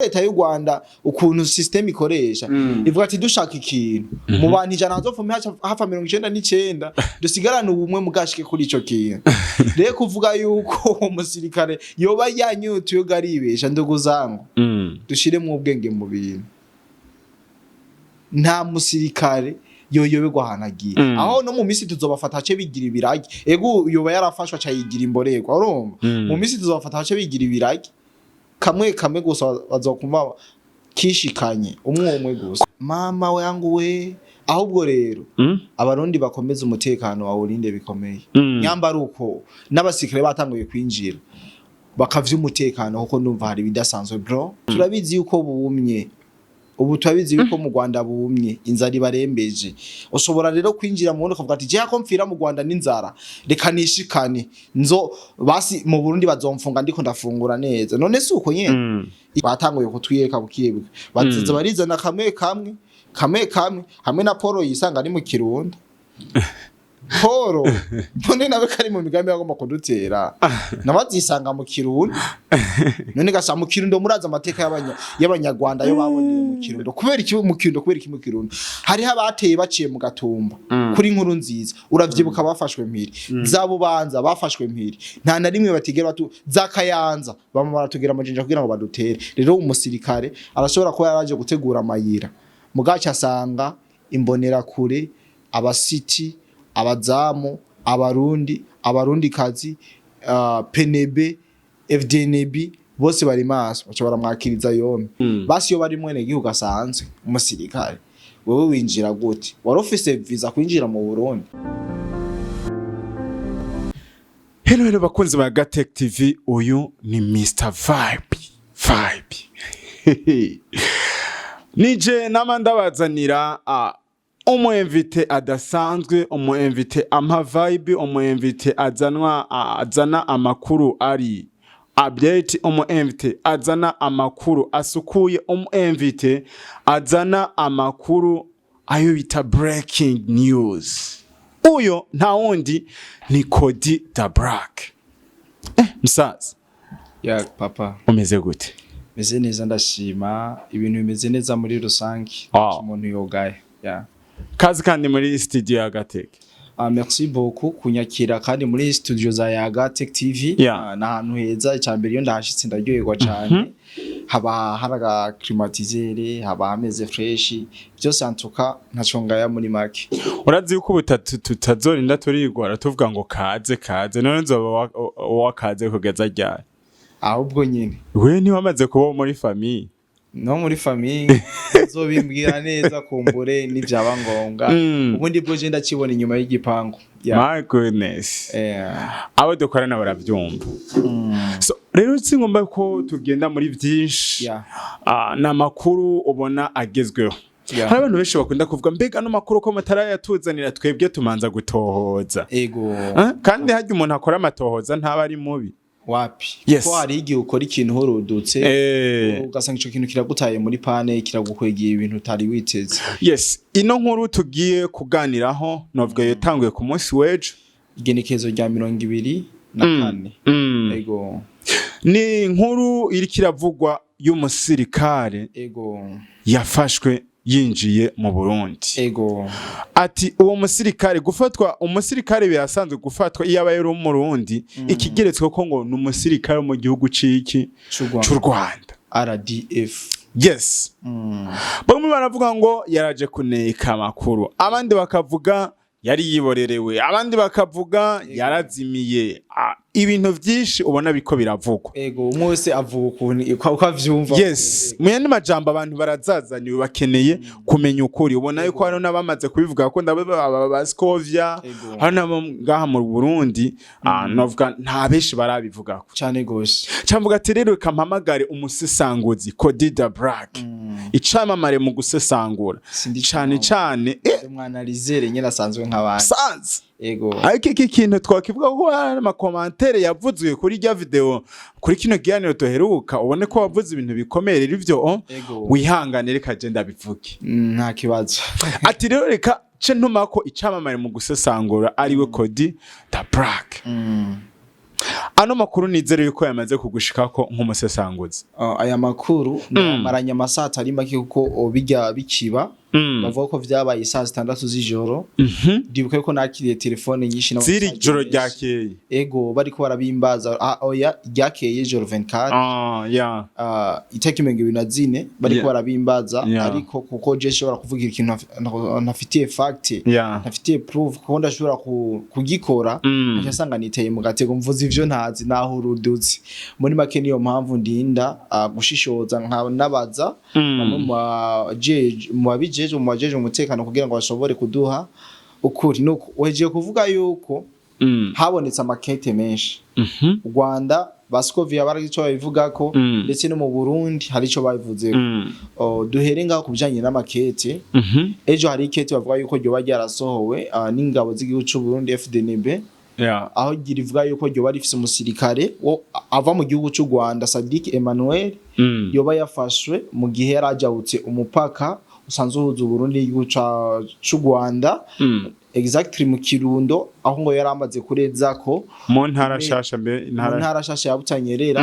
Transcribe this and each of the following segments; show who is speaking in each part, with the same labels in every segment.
Speaker 1: Leta y'u Rwanda, ukuntu system ikoresha, ivuga ati: "Dushaka ikintu mu bantu 100 hazopfuma hafa 99, dusigarane ubumwe mugashike kuri ico kintu." Rero kuvuga yuko uwo musirikare yoba yanyutuye, garibesha, ndugu zangu. Dushiremwo ubwenge mu bintu. Nta musirikare yoyoberwa ahantu agiye. Aho no mu misi tuzobafata ace bigira ibiragi. Ego, yoba yarafashwe aca yigira imborerwa, urumva? Mu misi tuzobafata ace bigira ibiragi kamwe kamwe gusa, bazokumva kishikanye umwe umwe gusa. Mama wangu we, ahubwo rero Abarundi bakomeza umutekano wawurinde bikomeye. Nyamba ari uko n'abasirikare batanguye kwinjira bakavya umutekano, kuko ndumva hari ibidasanzwe, bro. Turabizi yuko bumye ubu, turabizi yuko mu Rwanda bumye, inzara ibarembeje. Ushobora rero kwinjira mu Burundi ukavuga ati: "Je ko mpfira mu Rwanda n'inzara, reka nishikane nzo basi mu Burundi bazomfunga ndiko ndafungura neza." None si uko nyene? Batanguye kutwiyereka bukiye, baziza barizana kamwe kamwe kamwe kamwe, hamwe na Paul yisanga ari mu Kirundo. Paul none nawe kari mu migambi yagomba kudutera, nawe azisanga mu Kirundo. None gasa mu Kirundo, murazi amateka y'Abanyarwanda yo baboneye mu Kirundo. Kubera iki mu Kirundo? Kubera iki mu Kirundo? Hariho abateye baciye mu Gatumba kuri Nkuru Nziza, uravyibuka, bafashwe mpiri. Za Bubanza bafashwe mpiri. Nta na rimwe batigera batu za Kayanza bama baratugera amajinja kugira ngo badutere. Rero umusirikare arashobora kuba yaraje gutegura amayira, mugaca asanga imbonerakure, abasiti, abazamu, Abarundi, Abarundikazi, PNB, FDNB, bose bari maso, baca baramwakiriza yombi. Basi iyo bari mwene gihugu asanzwe, umusirikare, wewe winjira gute? Wari ufise visa kwinjira mu Burundi?
Speaker 2: Hello, hello bakunzi ba Gatech TV, uyu ni Mr Vibe Vibe. Nije nama ndabazanira umu invité adasanzwe, umu invité ampa vibe, umu invité azanwa azana amakuru ari update, umu invité azana amakuru asukuye, umu invité azana amakuru ayo bita breaking news. Uyo nta wundi ni Kodi da Black. Musaza.
Speaker 1: Ya papa.
Speaker 2: Umeze gute?
Speaker 1: Meze neza, ndashima, ibintu bimeze neza muri rusange. Umuntu yogaye ya.
Speaker 2: Kazi kandi muri studio ya Gateke.
Speaker 1: Ah, merci beaucoup kunyakira kandi muri studio za Yaga Tech TV. Ah, ni ahantu heza. Icambere, iyo ndahashitse ndaryoherwa cyane, haba hari aga climatiseur, haba hameze fresh byose, antuka ntaco ngaya muri make.
Speaker 2: Urazi yuko ubu tutazorinda turigwara tuvuga ngo kaze kaze. None nzoba wakaze kugeza ryari?
Speaker 1: Ahubwo nyine.
Speaker 2: We ntiwamaze kuba muri famille?
Speaker 1: No muri famille uzobimbwira neza, kumbure nivyaba ngombwa. Ubundi bwo je ndakibona inyuma y'igipangu. Yeah.
Speaker 2: My goodness. Abo dukorana baravyumva. So rero singomba ko tugenda muri vyinshi. Ah, ni amakuru ubona agezweho. Hari abantu benshi bakunda kuvuga: "Mbega ano makuru ko mutarayatuzanira?" Twebwe tumanza gutohoza. Ah, kandi harya umuntu akora amatohoza ntaba ari mubi.
Speaker 1: Wapi. Ko hari igihe ukora ikintu uhurudutse, ugasanga ico kintu kiragutaye muri pane, kiragukwegeye ibintu utari witeze.
Speaker 2: Yes, ino nkuru tugiye kuganiraho novuga yatanguye ku munsi w'ejo.
Speaker 1: Igenekerezo rya 24. Ego.
Speaker 2: Ni inkuru iriko iravugwa y'umusirikare yafashwe yinjiye mu Burundi. Ati uwo musirikare gufatwa, umusirikare birasanzwe gufatwa iyo aba yari Umurundi, ikigeretswe ko ngo ni umusirikare wo mu gihugu ciki?
Speaker 1: C'u Rwanda.
Speaker 2: C'u Rwanda.
Speaker 1: RDF.
Speaker 2: Yes. Bamwe baravuga ngo yaraje kuneka amakuru, abandi bakavuga yari yiborerewe, abandi bakavuga yarazimiye. Ah, ibintu byinshi ubona biko biravugwa.
Speaker 1: Ego, umwe wese avuga ukuntu uko avyumva.
Speaker 2: Yes, mu yandi majambo abantu barazazaniwe, bakeneye kumenya ukuri. Ubona yuko hariho n'abamaze kubivuga ko ndaba baskovya. Hari n'abo ngaha mu Burundi, novuga nta benshi barabivugako.
Speaker 1: Cane gose.
Speaker 2: Camvuga ati rero reka mpamagare umusesanguzi Kodi da Black, icamamare mu gusesangura.
Speaker 1: Sindi.
Speaker 2: Cane cane.
Speaker 1: Umwanalizere nyine asanzwe nk'abandi.
Speaker 2: Sanze. Ariko iki kintu twakivuga ko hari ama commentaires yavuzwe kuri rya video, kuri kino kiganiro duheruka, ubone ko wavuze ibintu bikomeye. Rero ivyo wihangane, reka je ndabivuge.
Speaker 1: Nta kibazo.
Speaker 2: Ati rero reka ce ntuma ko icamamare mu gusesangura ariwe Kodi da Black. Ano makuru nizere yuko yamaze kugushikako nk'umusesanguzi.
Speaker 1: Aya makuru ndayamaranye amasaha atari make, kuko bijya bikiba bavuga ko vyabaye saa 6 z'ijoro. Ndibuka ko nakiriye telefone nyinshi
Speaker 2: Ziri
Speaker 1: n'ama message
Speaker 2: joro
Speaker 1: menshi.
Speaker 2: ryakeye?
Speaker 1: Ego, bariko barabimbaza. Oya, ryakeye ijoro 24,
Speaker 2: Ah, yeah.
Speaker 1: itariki 24, bariko barabimbaza. Ariko kuko je nshobora kuvuga ikintu ntafitiye fact, ntafitiye proof, kuko ndashobora kugikora nkaca nsanga niteye mu gatego, mvuze ivyo ntazi naho urudutse. Muri make, niyo mpamvu ndinda gushishoza, nkanabaza bamwe mu bajeje umutekano kugira ngo bashobore kuduha ukuri. Nuko uhejeje kuvuga yuko habonetse amakete menshi. U Rwanda, Baskovia, baragize ico babivugako, ndetse no mu Burundi hari ico babivuzeko. Oh, duhere ngaho ku bijanye n'amakete. Ejo hari ikete bavuga yuko ryoba ryarasohowe n'ingabo z'igihugu c'u Burundi, FDNB, aho rivuga yuko ryoba rifise umusirikare wo ava mu gihugu c'u Rwanda, Sadik Emmanuel, yoba yafashwe mu gihe yarajabutse umupaka usanzwe uhuza Uburundi n'igihugu c'u Rwanda, exactly mu Kirundo, aho ngo yari amaze kurenzako
Speaker 2: Mu ntara shasha mbe
Speaker 1: mu
Speaker 2: intara
Speaker 1: ntara shasha ya Butanyerera,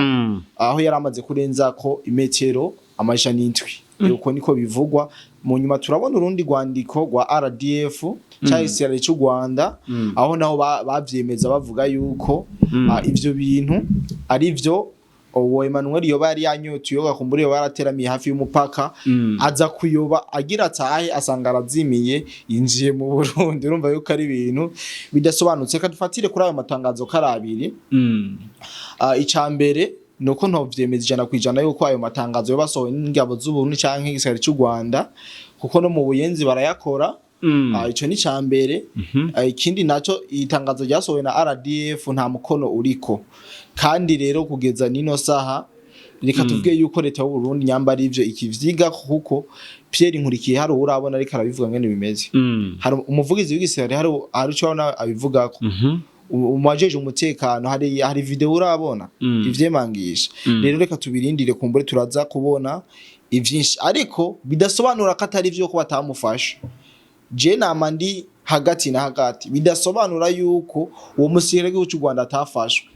Speaker 1: aho yari amaze kurenzako imetero 700. Uko niko bivugwa. Mu nyuma turabona urundi rwandiko rwa RDF cyangwa igisirikare cy'u Rwanda, aho naho bavyemeza bavuga yuko ivyo bintu ari vyo, uwo Emmanuel yoba yari yanyoye uyoga, kumbura yoba yarateramiye hafi y'umupaka, aza kuyoba agira atahe, asanga arazimiye, yinjiye mu Burundi. Urumva yuko ari ibintu bidasobanutse. Reka dufatire kuri ayo matangazo ko ari abiri. Ica mbere ni uko ntovyemeza 100% yuko ayo matangazo yoba asohowe n'ingabo z'Uburundi canke igisirikare c'u Rwanda, kuko no mu Buyenzi barayakora. Ico ni ca mbere. Ikindi naco, itangazo ryasohowe na RDF nta mukono uriko. Kandi rero kugeza nino saha, reka tuvuge yuko leta y'u Burundi nyamba ari ivyo ikivyiga, kuko Pierre Nkurikiye hari urabona ariko arabivuga ngene bimeze. Hari umuvugizi w'igisirikare, hari ico urabona abivugako? Umuwajeje umutekano, hari video urabona ivyemangisha? Rero reka tubirindire, kumbure turaza kubona ivyinshi, ariko bidasobanura ko atari vyo ko batamufasha. Je nama ndi hagati na hagati, bidasobanura yuko uwo musirikare w'igihugu cy'u Rwanda atafashwe.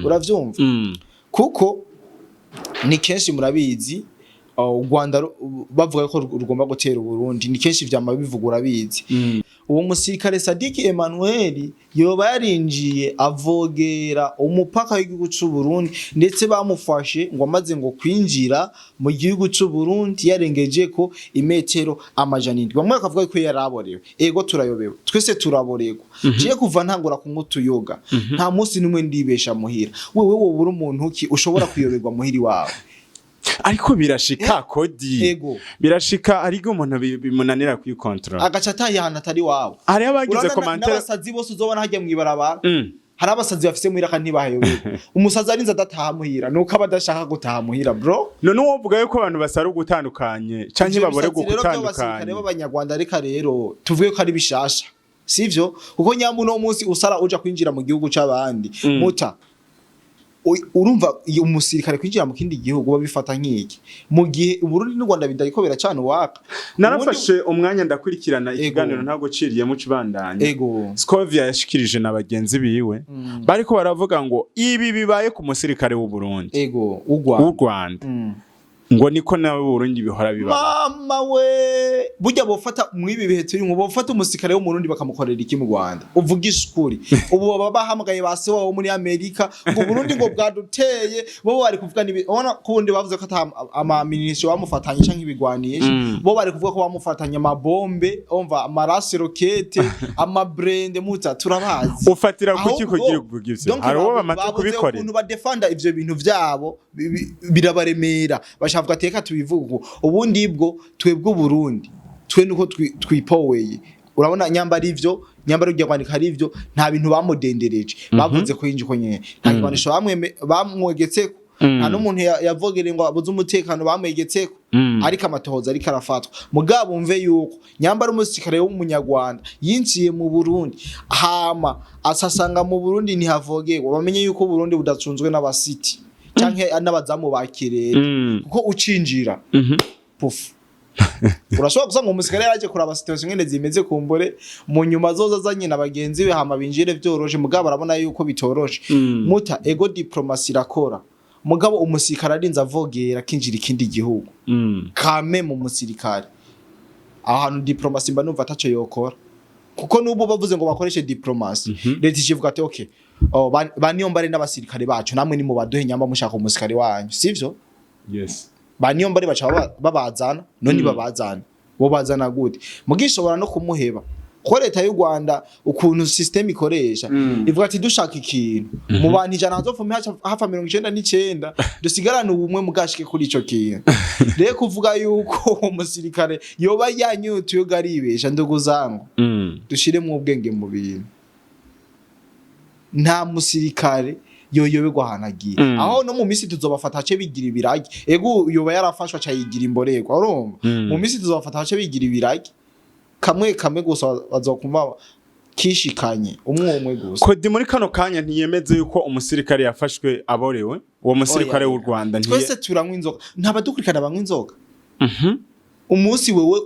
Speaker 1: Uravyumva? Kuko ni kenshi murabizi, u Rwanda bavuga ko rugomba gutera Uburundi, ni kenshi vyama bivuga, urabizi. Uwo musirikare Sadiki Emmanuel yoba yarinjiye avogera umupaka w'igihugu c'u Burundi, ndetse bamufashe ngo amaze ngo kwinjira mu gihugu c'u Burundi yarengeje ko imetero 700. Bamwe bakavuga ko yaraborewe. Ego, turayobewe twese, turaborerwa. Jiye kuva ntangura kunywa utuyoga, nta munsi n'umwe ndibesha muhira. Wewe wobura umuntu ki ushobora kuyoberwa muhiri wawe?
Speaker 2: Ariko birashika kodi. Birashika, ariko umuntu bimunanira kwikontorora.
Speaker 1: Agaca ataye ahantu atari wawe.
Speaker 2: Hariho abagize
Speaker 1: Urabona
Speaker 2: commentaire.
Speaker 1: n'abasazi bose uzobona hajya mw'ibarabara. Hari abasazi bafise muhira kandi ntibahayoberwa. Umusazi arinze adataha muhira nuko aba adashaka gutaha muhira, bro.
Speaker 2: None uwovuga yuko abantu basara ugutandukanye canke
Speaker 1: Ivyo
Speaker 2: baborerwa
Speaker 1: bisazi rero by'abasirikare
Speaker 2: ugutandukanye?
Speaker 1: b'abanyarwanda, reka rero tuvuge ko ari bishasha, sivyo? Kuko nyambu uno munsi usara uja kwinjira mu gihugu c'abandi, muta urumva iyo umusirikare kwinjira mu kindi gihugu babifata nk'iki, mu gihe Uburundi n'u Rwanda bidariko biracana uwaka?
Speaker 2: Narafashe umwanya ndakurikirana
Speaker 1: Ego.
Speaker 2: ikiganiro, ntabwo ciriye cibandanya. Scovia yashikirije na bagenzi biwe, bariko baravuga ngo ibi bibaye ku musirikare w'u Burundi,
Speaker 1: Ego, u Rwanda.
Speaker 2: w'u Rwanda, ngo niko nawe Burundi bihora biba.
Speaker 1: Mama we, burya bofata mw'ibi bihe turimo, bofata umusirikare w'Umurundi bakamukorera iki mu Rwanda? Uvugisha ukuri, ubu baba bahamagaye ba se wabo muri Amerika ngo Burundi ngo bwaduteye. Bo bari kuvuga nibi, ubona ko ubundi bavuze ko ata amaminisitiri bamufatanye canke ibigwanisho. Bo bari kuvuga ko bamufatanye amabombe, umva, amarase rokete, amabrende, muta turabazi.
Speaker 2: Ufatira kuki
Speaker 1: Ahubwo,
Speaker 2: kugira uvuga ivyo?
Speaker 1: donc
Speaker 2: Hari uwo bamaze
Speaker 1: babuze
Speaker 2: kubikorera.
Speaker 1: ukuntu badefanda ivyo bintu vyabo, birabaremera, bashavuga ati reka tubivuge uko. Ubundi bwo twebwe Uburundi twe nuko twipoweye. Urabona, nyamba ari ivyo, nyamba ari kwandika ari ivyo, nta bintu bamudendereje. Bavuze ko yinjye uko nyene, nta kigwanisho bamwegetseko, nta n'umuntu yavogereye ngo abuze umutekano bamwegetseko. Ariko amatohoza ariko arafatwa. Mugabo umve yuko nyamba ari umusirikare w'umunyarwanda yinjiye mu Burundi, hama asasanga mu Burundi ntihavogerwa, bamenye yuko Burundi budacunzwe n'abasiti canke n'abazamu ba kirere, kuko ucinjira pufu. Urashobora gusanga umusirikare yaraje kuraba situation ngene zimeze, kumbure mu nyuma zoza azanye na bagenzi be, hama binjire vyoroshe. Mugabo arabona yuko bitoroshe. Muta ego, diplomatie irakora, mugabo umusirikare arinze avogera akinjira ikindi gihugu, kame mu musirikare aho hantu diplomatie mba numva ataco yokora, kuko nubu bavuze ngo bakoreshe diplomatie, leta ikivuga ati: "Okay, oh, ba Niyombare n'abasirikare bacu, namwe ni mubaduhe nyamba mushaka umusirikare wanyu, sivyo?"
Speaker 2: Yes.
Speaker 1: Ba Niyombare baca babazana. None babazana, bo bazana gute? Mugishobora no kumuheba, ko leta y'u Rwanda ukuntu system ikoresha, ivuga ati: "Dushaka ikintu, mu bantu 100 hazofume hafa 99, dusigarane ubumwe mugashike kuri ico kintu." Rero kuvuga yuko uwo musirikare yoba yanyutuye garibesha, ndugu zangu. Dushiremo ubwenge mu bintu. Nta musirikare yoyoberwa ahantu agiye. Aho no mu minsi tuzobafata hace bigira ibiragi. Ego, yoba yarafashwe aca yigira imborerwa, urumva? Mu minsi tuzobafata hace bigira ibiragi, kamwe kamwe gusa, bazokumva kishikanye umwe umwe gusa.
Speaker 2: Kodi muri kano kanya ntiyemeze yuko umusirikare yafashwe aborewe, uwo musirikare
Speaker 1: Oya.
Speaker 2: w'u Rwanda ntiye.
Speaker 1: Twese turanywa inzoga, ntabadukurikirana banywa inzoga. Umunsi wewe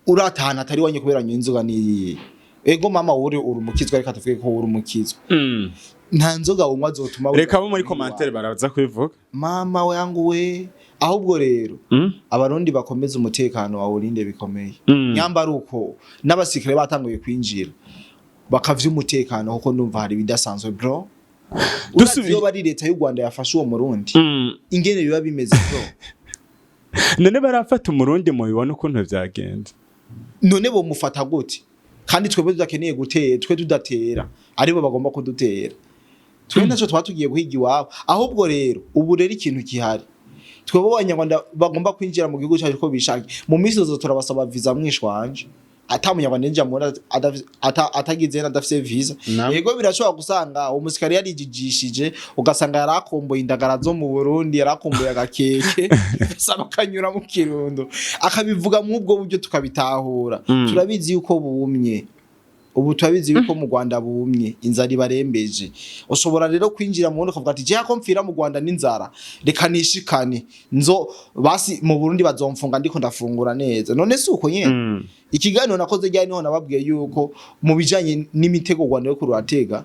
Speaker 1: uratahana atari wanye kubera nywa inzoga ni ego mama uri umukizwa, reka tuvuge ko uri umukizwa. Nta nzoga unywa zotuma
Speaker 2: Reka bo muri commentaire baraza kubivuga.
Speaker 1: Mama wangu we, ahubwo rero Abarundi bakomeza umutekano wawurinde bikomeye. Nyamba ari uko n'abasirikare batanguye kwinjira bakavya umutekano, kuko ndumva hari ibidasanzwe, bro. Urazi iyo bari leta y'u Rwanda yafashe uwo Murundi, ingene biba bimeze, bro?
Speaker 2: None barafata Umurundi, mubibona ukuntu vyagenze?
Speaker 1: None bomufata gute kandi twebwe tudakeneye gutera, twe tudatera, aribo bagomba kudutera? Twe ntacyo twaba tugiye guhiga iwabo. Ahubwo rero ubu rero ikintu gihari, twebwe Abanyarwanda bagomba kwinjira mu gihugu cyacu ko bishakiye, mu minsi izoza turabasaba visa. Mwishwanje ata Munyarwanda yinjira muri atagize adafise visa. Yego, birashobora gusanga umusirikare yarijijishije, ugasanga yarakomboye indagara zo mu Burundi, yarakomboye agakeke, ugasanga akanyura mu Kirundo akabivuga mw'ubwo buryo, tukabitahura. Turabizi yuko bumye ubu, turabizi yuko mu Rwanda bumye, inzara ibarembeje. Ushobora rero kwinjira mu wundi ukavuga ati: "Jewe ko mpfira mu Rwanda n'inzara, reka nishikane nzo basi mu Burundi bazomfunga ndiko ndafungura neza." None si uko nyene? Ikiganiro nakoze ryari niho nababwiye yuko mu bijanye n'imitego Rwanda yo kururatega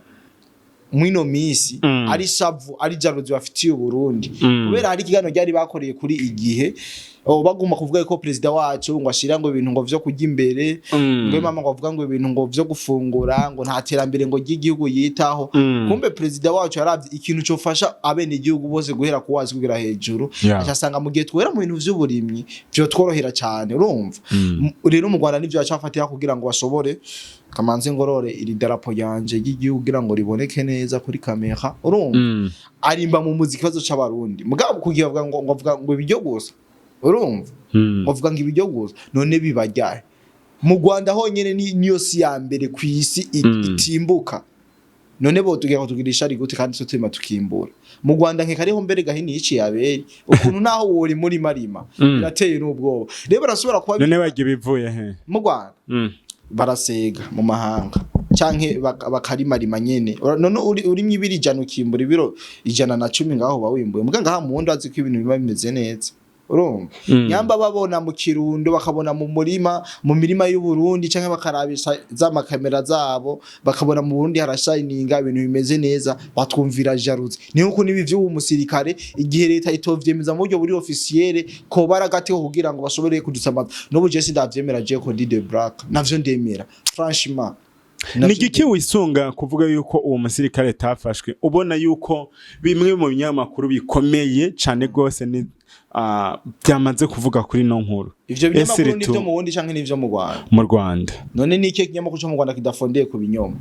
Speaker 1: mwino misi, ari shavu, ari jalousie bafitiye Uburundi, kubera hari ikiganiro ryari bakoreye kuri Igihe, oh, baguma kuvuga ko perezida wacu ngo ashira ngo ibintu ngo vyo kurya imbere, ngo mama ngo avuga ngo ibintu ngo vyo gufungura, ngo nta terambere ngo ry'igihugu yitaho. Kumbe perezida wacu yaravye ikintu cofasha abene igihugu bose guhera ku wazi kugera hejuru, acasanga mu gihe twera mu bintu vy'uburimyi vyotworohera cyane, urumva? Rero mu Rwanda nivyo yacafatira kugira ngo bashobore kamanze ngorore iri darapo ryanje ry'igihugu kugira ngo riboneke neza kuri kamera, urumva? Arimba mu muzi ikibazo c'Abarundi, mugabo kugira avuga ngo avuga ngo ibiryo gusa, urumva? Ngo avuga ngo ibiryo gusa, none bibajyahe mu Rwanda honyene? Ni niyo si ya mbere ku isi itimbuka. None bo tugira ngo tugira ishari gute kandi twe turima tukimbura mu Rwanda? Nkeka ariho mbere gahini yiciye aberi ukuntu naho wori muri marima. Birateye n'ubwoba rero, barashobora kuba
Speaker 2: None bagiye bivuye he?
Speaker 1: Mu Rwanda barasega mu mahanga canke bakarimarima nyene. None urimye ibiro 100 ukimbura ibiro 110, ngaho uba wimbuye. Muga ngaha mu wundi azi ko ibintu biba bimeze neza, urumva? Nyamba babona mu Kirundo, bakabona mu murima, mu mirima y'u Burundi, canke bakarabisha za makamera zabo, bakabona mu Burundi harashininga, ibintu bimeze neza, batwumvira jalousie. Ni nkuko nibi vy'uwo musirikare, igihe leta itovyemeza mu buryo buri officiel, ko baragatiho kugira ngo bashobore kudusamaza. N'ubu je sindavyemera, je ko de Black navyo ndemera, franchement.
Speaker 2: Ni igiki wisunga kuvuga yuko uwo musirikare tafashwe, ubona yuko bimwe mu binyamakuru bikomeye cane gose ni byamaze kuvuga kuri no nkuru?
Speaker 1: Ivyo binyamakuru
Speaker 2: Ese
Speaker 1: nivyo mu Burundi canke nivyo mu Rwanda?
Speaker 2: Mu Rwanda.
Speaker 1: None ni ikihe kinyamakuru cyo mu Rwanda kidafondeye ku binyoma?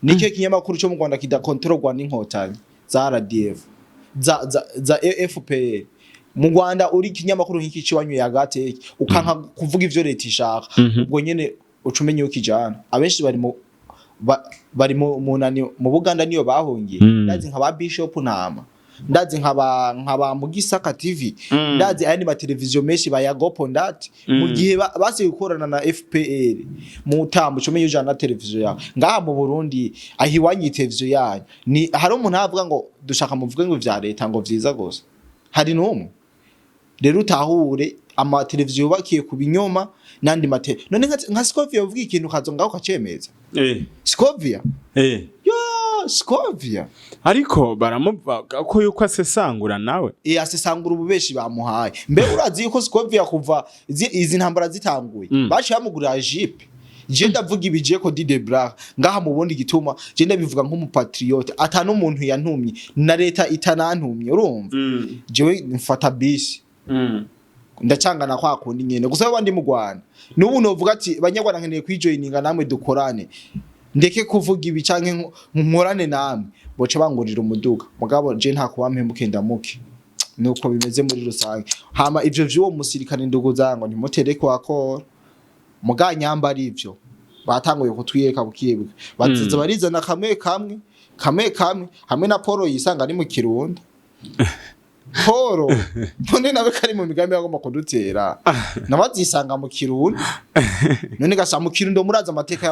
Speaker 1: Ni ikihe kinyamakuru cyo mu Rwanda kidakontororwa n'Inkotanyi za RDF, za FPR? Mu Rwanda uri ikinyamakuru nk'iki ciwanyu yagateke, ukanka kuvuga ivyo leta ishaka, ubwo nyene uca umenya yuko ijana abenshi bari mu bari mu nani, mu Buganda niyo bahungiye. Ndazi nka ba Bishop Ntama, ndazi nka ba Mugisaka TV, ndazi ayandi mateleviziyo menshi ba Yagopo ndati mu gihe basiye gukorana na FPR mu tambo umenye ujana na televiziyo yawe. Ngaha mu Burundi aho iwanyu televiziyo yanyu ni hari umuntu avuga ngo dushaka muvuge ngo vya leta ngo vyiza gusa? Hari n'umwe? Rero utahure. Amateleviziyo yubakiye ku binyoma n'andi mate. None nka Scovia uvuga ikintu kazo ngaho kacemeza. Scovia. Yo, Scovia.
Speaker 2: Ariko baramuvuga ko yuko asesangura nawe.
Speaker 1: Asesangura ububeshi bamuhaye. Mbe urazi yuko Scovia kuva izi ntambara zitanguye baciye bamugurira jeep? Je ndavuga ibi, je ko Dide Black ngaha mu bundi gituma je ndabivuga nk'umupatriote, ata n'umuntu yantumye na leta itanantumye, urumva? Jewe mfata bisi, ndacangana kwa kundi nyene gusa abandi mu Rwanda. N'ubu novuga ati banyarwanda, nkeneye kwijoininga namwe dukorane, ndeke kuvuga ibi canke nkorane namwe, boca bangurira umuduga. Mugabo je nta kuba mpemuke ndamuke, nuko bimeze muri rusange. Hama ivyo vy'uwo musirikare, ndugu zango, ntimutereke wakora muganyamba ari ivyo batanguye kutwiyereka bukiyebuke, baziza barizana kamwe kamwe kamwe kamwe, hamwe na Paul yisanga ari mu Kirundo. Paul none nawe kari mu migambi yagomba kudutera, nawe azisanga mu Kirundo. None gasa mu Kirundo, murazi amateka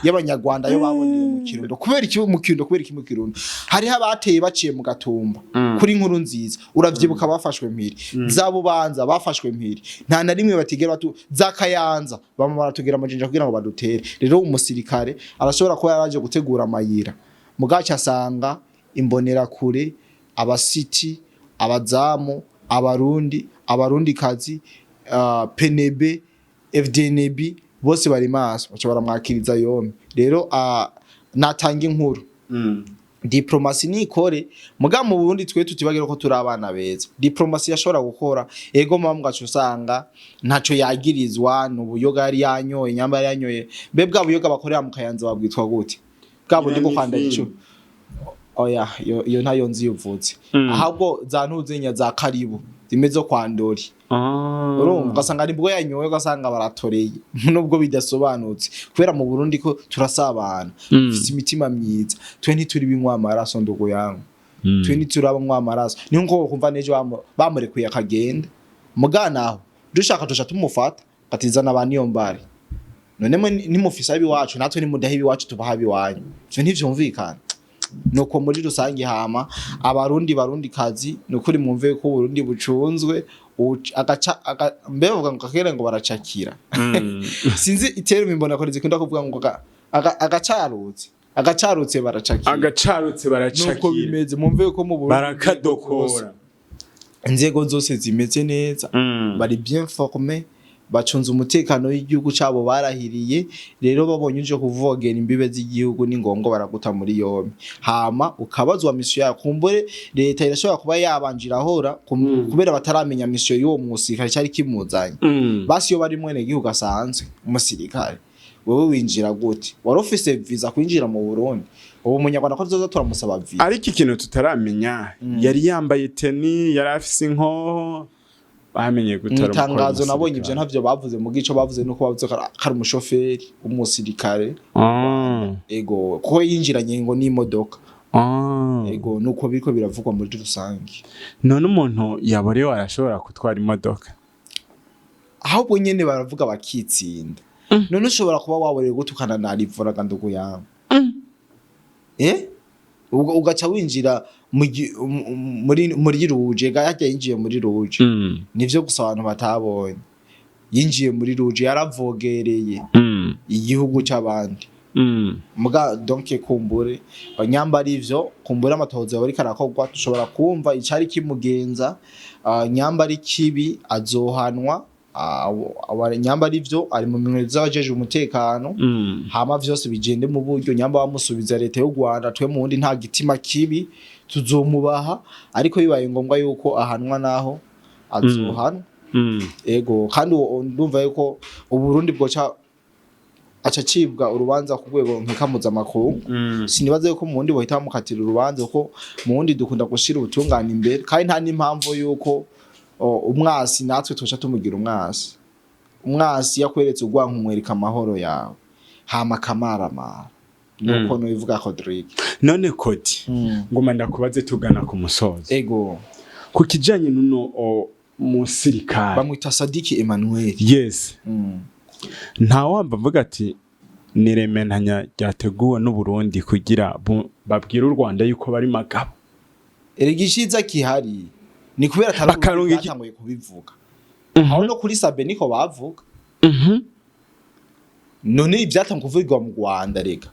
Speaker 1: y'abanyarwanda yo baboneye mu Kirundo. Kubera iki mu Kirundo? Kubera iki mu Kirundo? Hariho abateye baciye mu Gatumba kuri Inkuru Nziza, uravyibuka, bafashwe mpiri za Bubanza, bafashwe mpiri, nta na rimwe batigera batu za Kayanza bama baratugera amajinja kugira ngo badutere. Rero umusirikare arashobora kuba yaraje gutegura amayira, mugaca asanga imbonerakure, abasiti, abazamu, abarundi, abarundikazi, PNB, FDNB, bose bari maso, baca baramwakiriza yombi. Rero natanga inkuru, diplomasi nikore. Muga mu Burundi twe tutibagira ko turi abana beza. Diplomasi yashobora gukora, ego mama, mugaca usanga ntaco yagirizwa, n'ubuyoga yari yanyoye, nyamba yari yanyoye. Mbe bwa buyoga bakorera mu Kayanza babwitwa gute? Bwa bundi bwo kwanda ico? Oya, iyo ntayo nzi yuvutse. Ahubwo za ntuzenya za karibu zimwe zo kwa Ndori, urumva, ugasanga nibwo yanyoye, ugasanga baratoreye, nubwo bidasobanutse, kubera mu Burundi ko turasabana, dufise imitima myiza. Twe ntituri binywa amaraso, ndugu yangu. Twe ntiturabanywa amaraso. Niyo nko kumva n'ejo bamurekuye akagenda, muganaho dushaka tuca tumufata atizana ba Niyombare. None mwe nimufise abiwacu, natwe nimudaha ibiwacu tubaha abiwanyu, ivyo ntivyumvikana. Nuko muri rusange. Hama abarundi, barundi kazi, nukuri mwumve ko Uburundi bucunzwe. Mbe bavuga ngo kakere ngo baracakira, sinzi iterme imbona ko zikunda kuvuga ngo agacarutse baracakira.
Speaker 2: Agacarutse
Speaker 1: Nuko
Speaker 2: baracakira.
Speaker 1: bimeze. Mwumve ko mu Burundi
Speaker 2: Barakadokora.
Speaker 1: inzego zose zimeze neza, bari bien formé, bacunze umutekano w'igihugu cabo barahiriye. Rero babonye uje kuvogera imbibe z'igihugu, ni ngombwa baraguta muri yombi, hama ukabazwa mission yawe. Kumbure leta irashobora kuba yabanjira ahora kubera bataramenya mission y'uwo musirikare cyari kimuzanye. Basi iyo bari mwene gihugu asanzwe, umusirikare, wewe winjira gute? Wari ufise visa kwinjira mu Burundi? Ubu umunyarwanda ko tuzoza turamusaba visa?
Speaker 2: Ariko ikintu tutaramenya, yari yambaye tenue, yari afise inkoho, bamenye gute ari
Speaker 1: Itangazo
Speaker 2: umukora
Speaker 1: nabonye ivyo
Speaker 2: umusirikare?
Speaker 1: ntavyo bavuze. Mu gico bavuze nuko bavuze ko ari umushoferi w'umusirikare. Ego, kuko yinjiranye ngo n'imodoka. Ego, nuko biriko biravugwa muri rusange.
Speaker 2: None umuntu yaborewe arashobora gutwara imodoka?
Speaker 1: Ahubwo nyene baravuga bakitsinda. None ushobora kuba waborewe gutukana na rivuraga, ndugu yawe, ubwo ugaca winjira muri rouge ga yarya yinjiye muri rouge. Nivyo gusa abantu batabonye, yinjiye muri rouge, yaravogereye igihugu c'abandi. Muga donc kumbure banyamba ari ivyo, kumbure amatohoza yawe ariko arakorwa, dushobora kumva icari kimugenza. Nyamba ari kibi azohanwa. Nyamba ari ivyo, ari mu minwe z'abajeje umutekano. Hama vyose bigende mu buryo. Nyamba bamusubiza leta y'u Rwanda, twe mu wundi nta gitima kibi, tuzomubaha, ariko bibaye ngombwa yuko ahanwa naho azohanwa. Ego, kandi ndumva yuko Uburundi bwoca aca acibwa urubanza ku rwego mpuzamakungu. Sinibaza yuko mu wundi bohita bamukatira urubanza, kuko mu wundi dukunda gushira ubutungane imbere, kandi nta n'impamvu yuko umwasi natwe tuca tumugira umwasi. Umwasi yakweretse urwanko, umwereka amahoro yawe, hama akamaramara. Nuko nubivuga, Kodrick.
Speaker 2: None Kodi, ngoma ndakubaze tugana ku musozo.
Speaker 1: Ego.
Speaker 2: Ku kijanye n'uno musirikare.
Speaker 1: Bamwita Sadiki Emmanuel.
Speaker 2: Yes. Nta wamba avuga ati ni rementanya ryateguwe n'Uburundi kugira babwire u Rwanda yuko bari magabo?
Speaker 1: Erega iciza kihari ni kubera atari
Speaker 2: Bakarunga
Speaker 1: batanguye kubivuga. Aho no kuri Sabe niko bavuga. None ivyatangwa kuvugirwa mu Rwanda, rega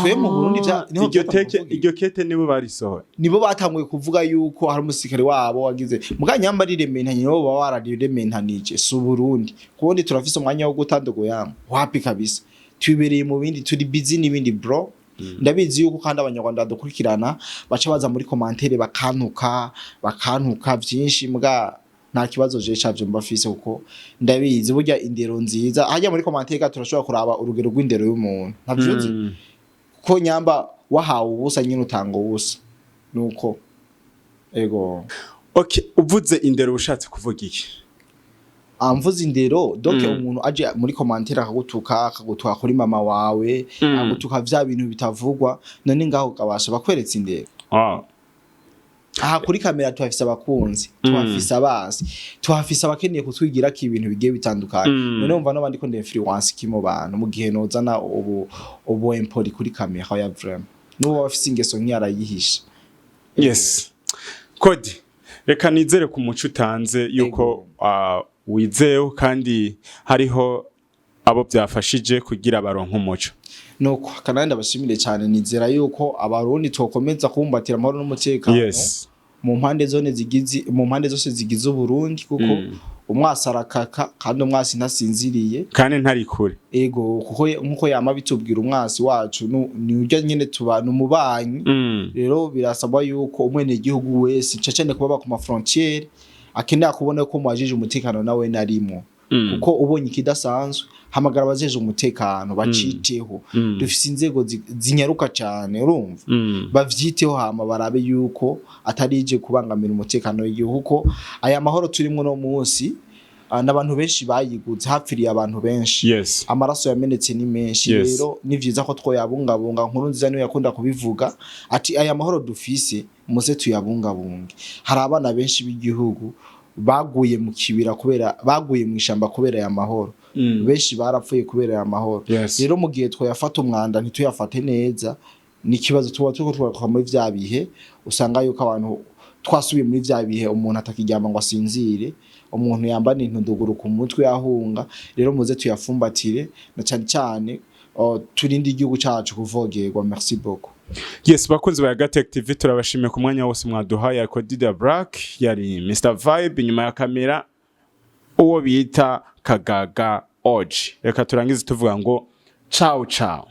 Speaker 1: twe mu Burundi niho
Speaker 2: Iryo
Speaker 1: vyatanguye
Speaker 2: teke
Speaker 1: kuvugirwa.
Speaker 2: Iryo kete nibo barisohoye?
Speaker 1: Nibo batanguye kuvuga yuko hari umusirikare wabo wagize muga nyamba rirementanye, nibo baba bararirementanije, si Uburundi. Kubundi turafise umwanya wo gutandugoyamo wapi kabisa, twibereye mu bindi, turi busy n'ibindi, bro. Ndabizi yuko kandi Abanyarwanda badukurikirana baca baza muri commentaire bakantuka vyinshi, muga nta kibazo je cavyo mba fise, kuko ndabizi burya indero nziza hajya muri commentaire turashobora kuraba urugero rw'indero y'umuntu, ntavyo uzi? Ko nyamba wahawe ubusa nyine utanga ubusa, nuko ego.
Speaker 2: Okay, uvuze indero ushatse kuvuga iki?
Speaker 1: Amvuze indero, donc umuntu aje muri commentaire akagutuka kuri mama wawe, akagutuka vya bintu bitavugwa, none ngaho ukabasha bakweretse indero? Aha kuri kamera tuhafise abakunzi, tuhafise abazi, tuhafise abakeneye kutwigirako ibintu bigiye bitandukanye. None wumva n'abandi ko influence ki mu bantu mu gihe nozana ubu impoli kuri kamera ya? Vraiment, n'uwo afise ingeso nk'iyo arayihisha.
Speaker 2: Yes, Kodi, reka nizere ku muco utanze yuko wizewe kandi hariho abo byafashije kugira baronke umuco.
Speaker 1: Nuko kanandi ndabashimire cyane, nizera yuko Abarundi twokomeza kubumbatira amahoro n'umutekano mu mpande zone zigize, mu mpande zose zigize Uburundi, kuko umwasi arakaka kandi umwasi ntasinziriye.
Speaker 2: Kandi ntari kure.
Speaker 1: Ego, kuko nkuko yama bitubwira, umwasi wacu ni urya nyene tuba numubanyi. Rero birasabwa yuko umwenegihugu wese, cane kuba ku ma frontière, akeneye kubona ko mwajije umutekano nawe narimo, kuko ubonye ikidasanzwe hamagara abajeje umutekano baciteho. Dufise inzego zinyaruka cyane, urumva? Bavyiteho hama barabe yuko atarije kubangamira umutekano w'igihugu, kuko aya mahoro turimwo no munsi n'abantu benshi bayiguze, hapfiriye abantu benshi, amaraso yamenetse ni menshi. Rero ni vyiza ko twoyabungabunga. Nkuru nziza niwe yakunda kubivuga ati: "Aya mahoro dufise muze tuyabungabunge." Hari abana benshi b'igihugu baguye mu kibira kubera, baguye mu ishamba kubera aya mahoro. Benshi barapfuye kubera aya mahoro. Rero mu gihe twoyafata umwanda, ntituyafate neza, ni ikibazo. Tuba turiko twubaka muri vya bihe usanga yuko abantu twasubiye muri vya bihe umuntu atakiryama ngo asinzire, umuntu yambana intunduguru ku mutwe ahunga. Rero muze tuyafumbatire, na cane cane turinde igihugu cacu kuvogerwa. Merci beaucoup.
Speaker 2: Yes, bakunzi ba Gatech TV, turabashimiye ku mwanya wose mwaduhaye. Ariko Dida Black, yari Mr Vibe inyuma ya kamera, uwo bita Kagaga Oji. Reka turangize tuvuga ngo ciao ciao.